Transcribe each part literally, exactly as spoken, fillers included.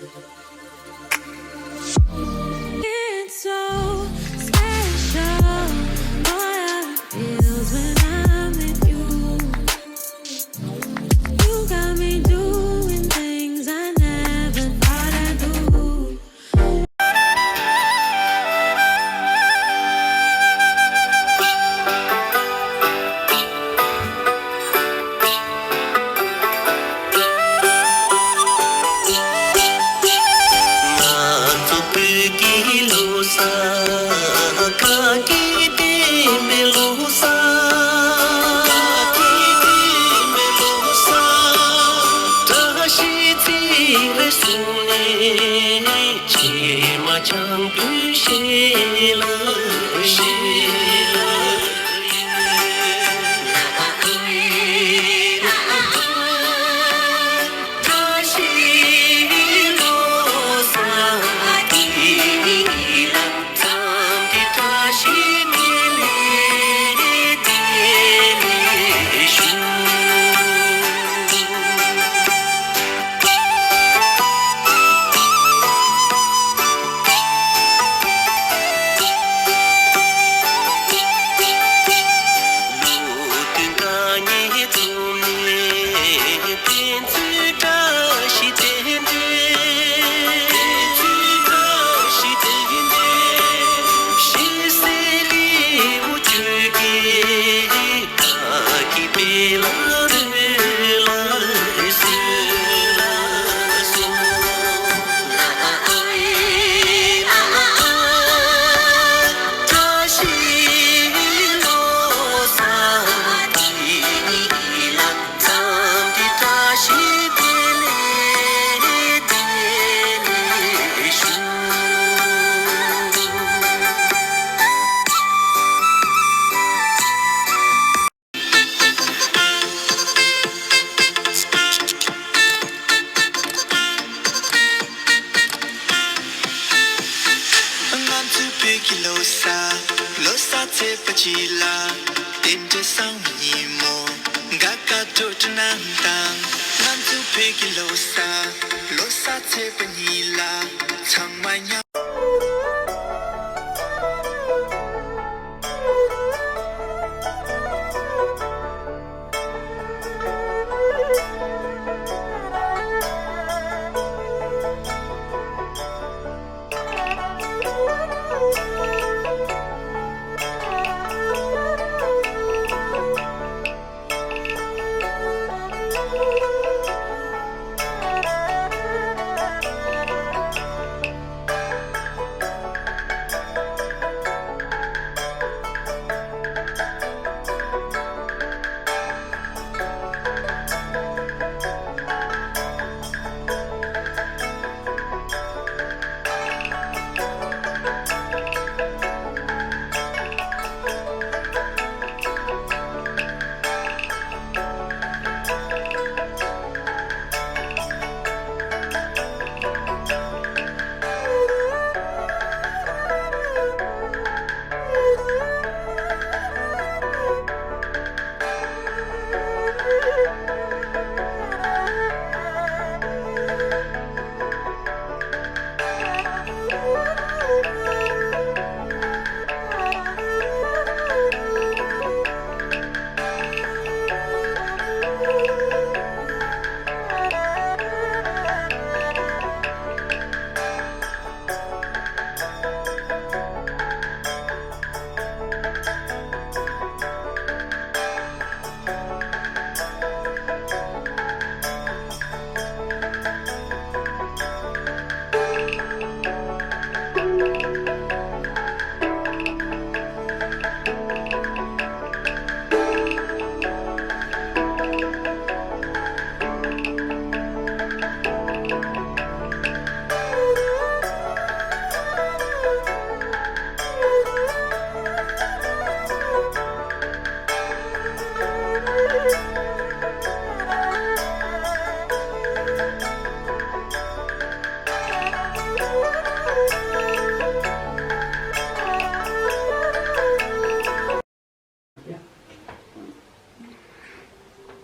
It's so special, boy, how it feels when I'm with you. You got me doing things I never thought I'd do. ང་ཚོ་བོད་ཀྱི་ལོ་གསར། དགའ་སྐྱིད་ལྡན་པའི་ལོ་གསར། དགའ་སྐྱིད་ལྡན་པའི་ལོ་གསར། བཀྲ་ཤིས་བརྩེ་བའི་གཟུགས་བརྙན། ཕྱི་མ་བྱང་བུའི་ཞལ་ལ་ཞལ་ལ། ང་ཚོའི་བོད་ཀྱི་ལོ་གསར། ལོ་གསར་ཚེས་པ་གཅིག་ལ། རྟེན་འབྲེལ་བཟང་བའི་ཉིན་མོ། དགའ་དགའ་སྤྲོ་སྤྲོ་གནང་དང་། ང་ཚོའི་བོད་ཀྱི་ལོ་གསར། ལོ་གསར་ཚེས་པ་གཉིས་ལ། ཚང་མ་མཉམ།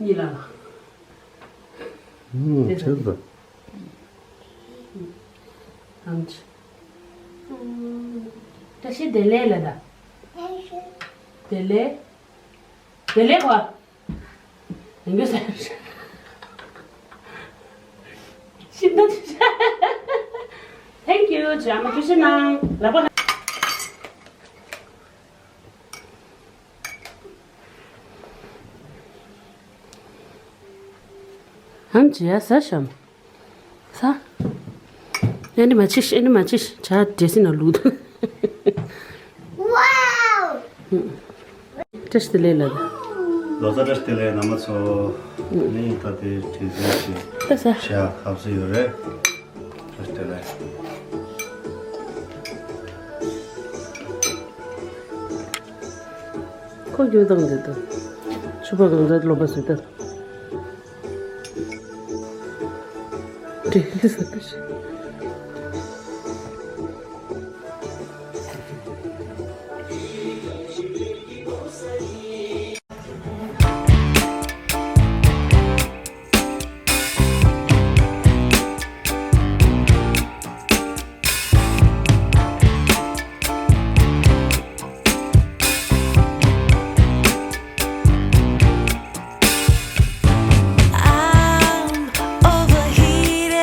གཉིས་ལ། ཨུམ། ཆེ་ཙི། ཨམ་ཅི། བཀྲ་ཤིས་བདེ་ལེགས་ལ་ད། བདེ་ལེགས། བདེ་ལེགས་བ། ཡིན་གྱི་ཟེར། ཤིན་ཏུ། Thank you ཇ་མ་བཀྲ་ཤིས་གནང་ལབ་པ། ཨམ་ཅི་ཡ་ཟ་ཤམ། ས། ཨེ་འདི་མ་ཆིས། ཨེ་འདི་མ་ཆིས། ཇ་འདྲེ་སི་ན་ལུད། Wow! བཀྲ་ཤིས་བདེ་ལེགས་ལ། ལོ་གསར་བཀྲ་ཤིས་བདེ་ལེགས་རྣམ་པ་ཚོ། ནི་ད་དེ་དྲིན་ཆེན་ཞིག་ད་ས། ཞག་ཁབ་སི་ཡོད་རེད། བཀྲ་ཤིས་བདེ་ལེགས། ཁོ་རྒྱུ་དང་འདི་དང་། ཆུ་པ་གང་ཟག་སློབ་པ་སུ་དང་། འདྲེ་ཟ་ཀི་ཤི། I'm overheated.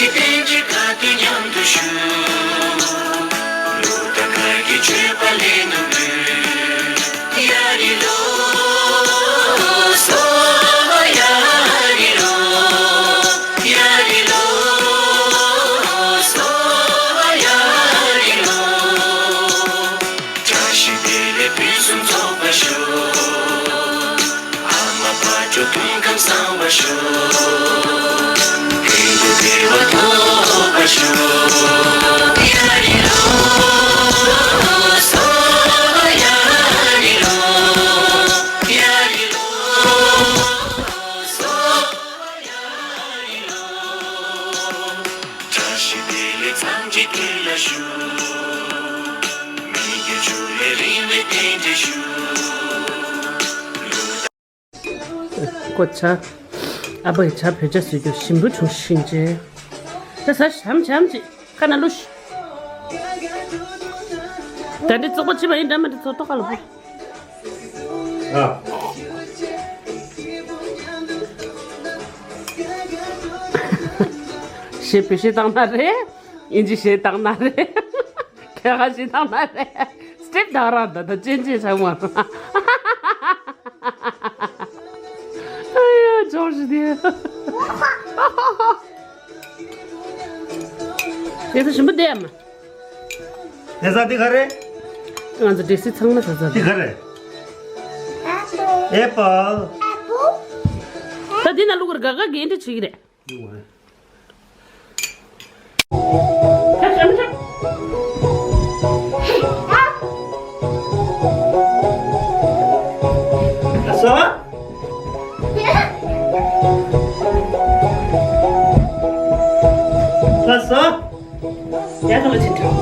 རྟེན་གྱི་བཀའ་དུས་མཉམ་དུ་ཞུ། ལུགས་དང་ཁ་གྱེས་སྤྱོད་པ་ལེན་དུ་འབུལ། ཡ་རི་ལོ། སོ། ཡ་རི་ལོ། ཡ་རི་ལོ། སོ། ཡ་རི་ལོ། བཀྲ་ཤིས་བདེ་ལེགས་ཕུན་སུམ་ཚོགས་པར་ཤོག། ཨ་མ་ཕ་གྲུ་དུང་ཁམས་བཟང་བར་ཤོག། ཕན་བདེ་བདེ་བ་ཐོབ་པར་ཤོག། ཡ་རི་ལོ། སོ། ཡ་རི་ལོ། ཡ་རི་ལོ། སོ། ཡ་རི་ལོ། བཀྲ་ཤིས་བདེ་ལེགས་ཚང་གཅིག་དུས་ལ་ཞུགས། མི་དགེ་བཅུ་ལས་རིང་བའི་རྟེན་འབྲེལ་ཞུ། ཀོ་ཆ། ཨ་ཕའི་ཇ་བོད་ཇ་བཟོས་རྒྱུ་ཞིམ་པོ་བྱུང་ཤིན་ཅེ། ད་ཟ་ཞམ་ཞམ་ཅིག་ཁ་ན་ལུ་ཤི། ད་འདི་བཙོག་པ་ཅི་མ་ཡིན་འདྲ་མི་འདྲ་ཚོ་ཏོག་ཁ་ལ་པོ། ཨ། ཞེས་བོད་ཞེས་བཏང་ན་རེད། དབྱིན་ཇི་ཞེས་བཏང་ན་རེད། ཁྱེད་ཀ་ཞེས་བཏང་ན་རེད། སི་ཊིབ་དག་རང་ད་ད་ཅན་ཅན་ཆགས་མ་རེད། ཨ་ཡ་ཇོར་ཇི་དེ། དེ་ཚོ་ཞིམ་པོ་བསྡད་མ། དེ་ཟ་དེ་ག་རེད། ང་ཚོ་འདྲེ་སྲིད་ཚང་མ་ཟ་ཟ་དེ་ག་རེད། ཨེ་པལ། ད་འདི་ན་ལུག་ར་ག་ག་གི་འདྲ་བྱེད་ཀྱི་རེད། ལགས་སོ། ལགས་སོ། ཡ་ཐོག་ལ་ཕྱིན་འགྲོ།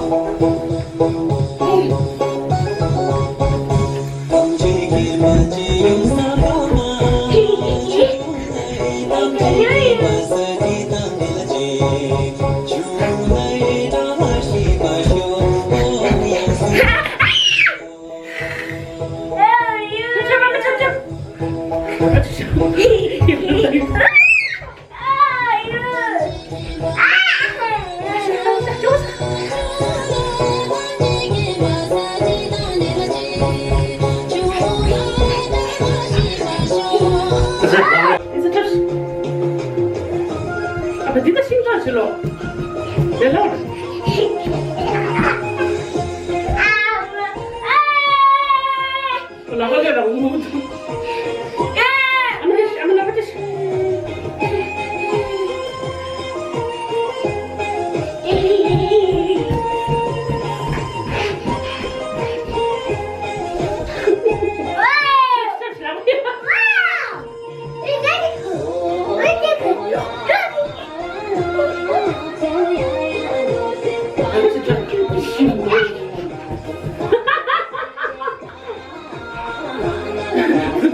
ཨ་ཕ་འདི་ད་ཤིང་ཐག་ཆུ་ལོ། ཡ་ལོ། ལག་པ་ལ་རང་མོ། ཨ་མ་ཨ་མ་ལག་པ་ཅི།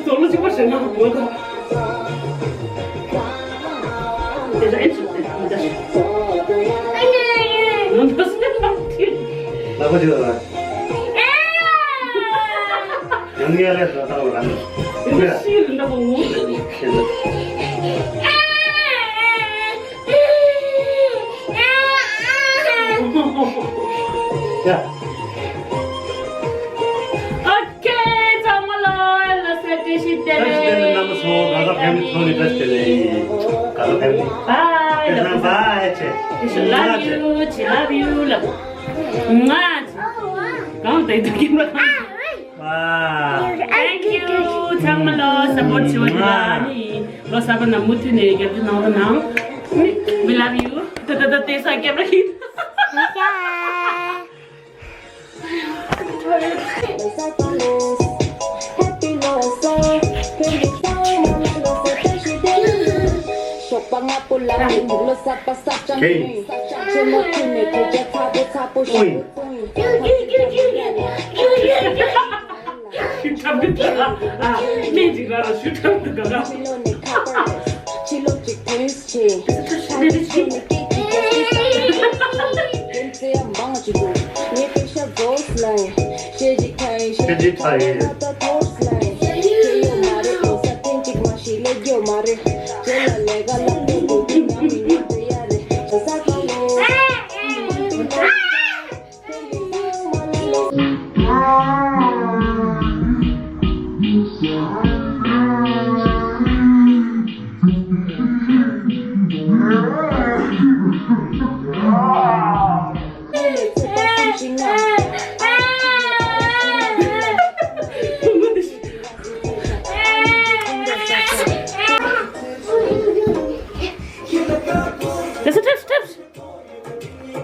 ཚོགས་ལོ་གཅིག་པ་ཞེ་ན་ཡོད་དོ། དེ་ལ་ཨེ་ཚུགས་ཏེ་མི་འདྲ་ཞིག་ང་འདྲ་སེ་ལ་དེ། ལག་པ་ཅིག་ལ། ཡང་ངའི་ལས་སུ་བཏང་བ་རང་། ཡང་ཤི་རུ་འདྲ་པོ་ངུ། ཤི་ལ། ཡ། ཨོ་ཁེ། ཚང་མ་ལ་ལ་སེ་བཀྲ་ཤིས་བདེ་ལེགས། བཀྲ་ཤིས་བདེ་ལེགས། རྣམ་པ་ཚོ་ག་ག་ཕེབས་ནི་ཐོག་ནས་བཀྲ་ཤིས་བདེ་ལེགས། ག་ག་ཕེབས་ནི། བཱའི། བཀྲ་ཤིས་བདེ་ལེགས། བཀྲ་ཤིས་བདེ་ལེགས། Love you, love you ལབ། ང་གང་དེ་དུ་གིན་པ། Wow. Thank you. ཚང་མ་ལ་སཔོཊ་བྱེད་པ་དེ་ལ་ནི་ལོ་གསར་པ་ནང་མུ་མཐུད་ནས་རྒྱབ་སྐྱོར་གནང་རོགས་གནང་། We love you. ད་ད་ད་དེ་ས་རྒྱབ་ལ་ཡིན། ཤུ་ཁྲབ་གི་ཨ། མི་འཇིག་ར་ལ་ཤུ་ཁྲབ་གི་ག་ག་ཤེས་ཀྱི་ཐ་ཡིན།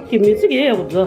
ཀྱི་མི་ཚིག་ཡེ་ཡོད་ཟོ།